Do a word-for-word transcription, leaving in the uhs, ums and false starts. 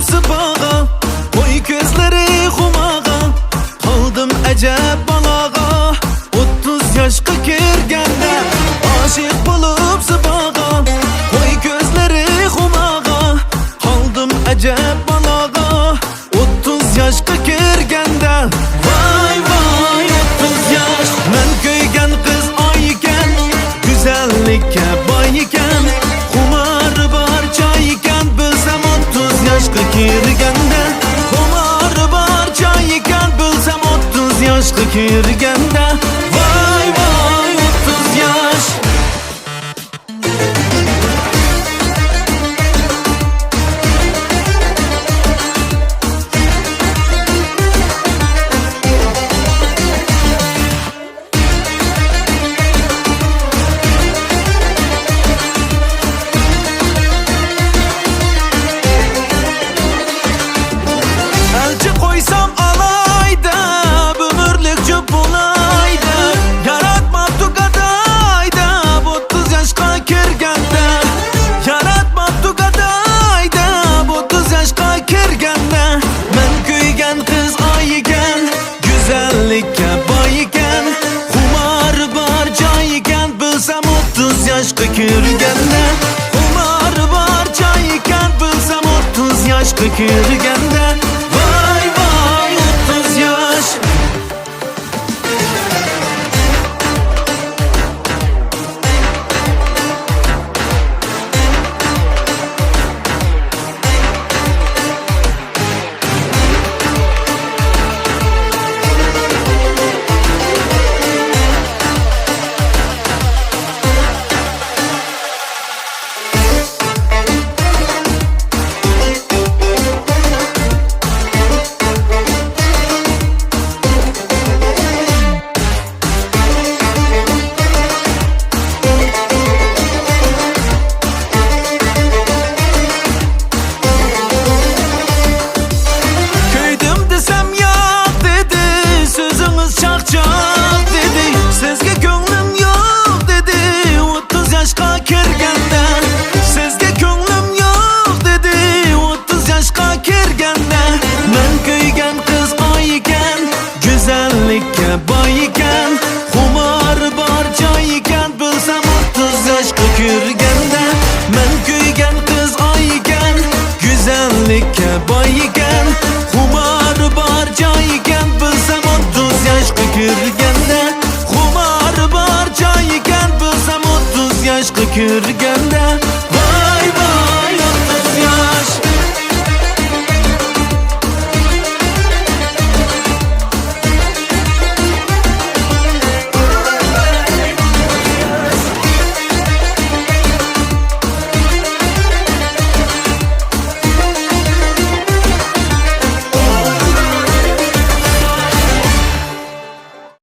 زىباغا، قوي كۆزلىرى خۇمارغا، قالدىم ئەجەب بالاغا. ئوتتۇز ياشقا كىرگەندە، ئاشىق بولۇپ زىباغا، قوي كۆزلىرى خۇمارغا، قالدىم ئەجەب بالاغا. ئوتتۇز ياشقا كىرگەندە، ۋاي ۋاي ئوتتۇز ياش، مەن كۆيگەن قىز ئايكەن، گۈزەللىككە بايكەن، خۇمارى بار چايكەن، بىلسەم ئوتتۇز ياشقا كىرگەندە، خۇمارى بار چايكەن، بىلسەم ئوتتۇز ياشقا كىرگەندە، ۋاي ۋاي ئوتتۇز ياش. ئەلچى قويسام ئالاي دەپ، ئۆمۈرلۈك جۈپ بولاي دەپ، ياراتماپتۇ گاداي دەپ، ئوتتۇز ياشقا كىرگەندە. ياراتماپتۇ گاداي دەپ، ئوتتۇز ياشقا كىرگەندە. مەن كۆيگەن قىز ئايكەن، گۈزەللىككە بايكەن، خۇمارى بار جايكەن، بىلسەم ئوتتۇز ياشقا كىرگەندە. خۇمارى بار جايكەن، بىلسەم ئوتتۇز ياشقا كىرگەندە. ۋاي ۋاي ئوتتۇز ياش. كۆيدۈم دېسەم ياق دېدى، سۆزىڭىز چاقچاق دېدى. سىزگە كۆڭلۈم يوق دېدى، ئوتتۇز ياشقا كىرگەندە. سىزگە كۆڭلۈم يوق دېدى، ئوتتۇز ياشقا كىرگەندە. مەن كۆيگەن قىز ئايكەن، گۈزەللىككە بايكەن، خۇمارى بار جايكەن، بىلسەم ئوتتۇز ياشقا كىرگەندە. مەن كۆيگەن قىز ئايكەن، گۈزەللىككە بايكەن، خۇمارى بار جايكەن، بىلسەم ئوتتۇز ياشقا كىرگەندە. خۇمارى بار جايكەن، بىلسەم ئوتتۇز ياشقا كىرگەندە.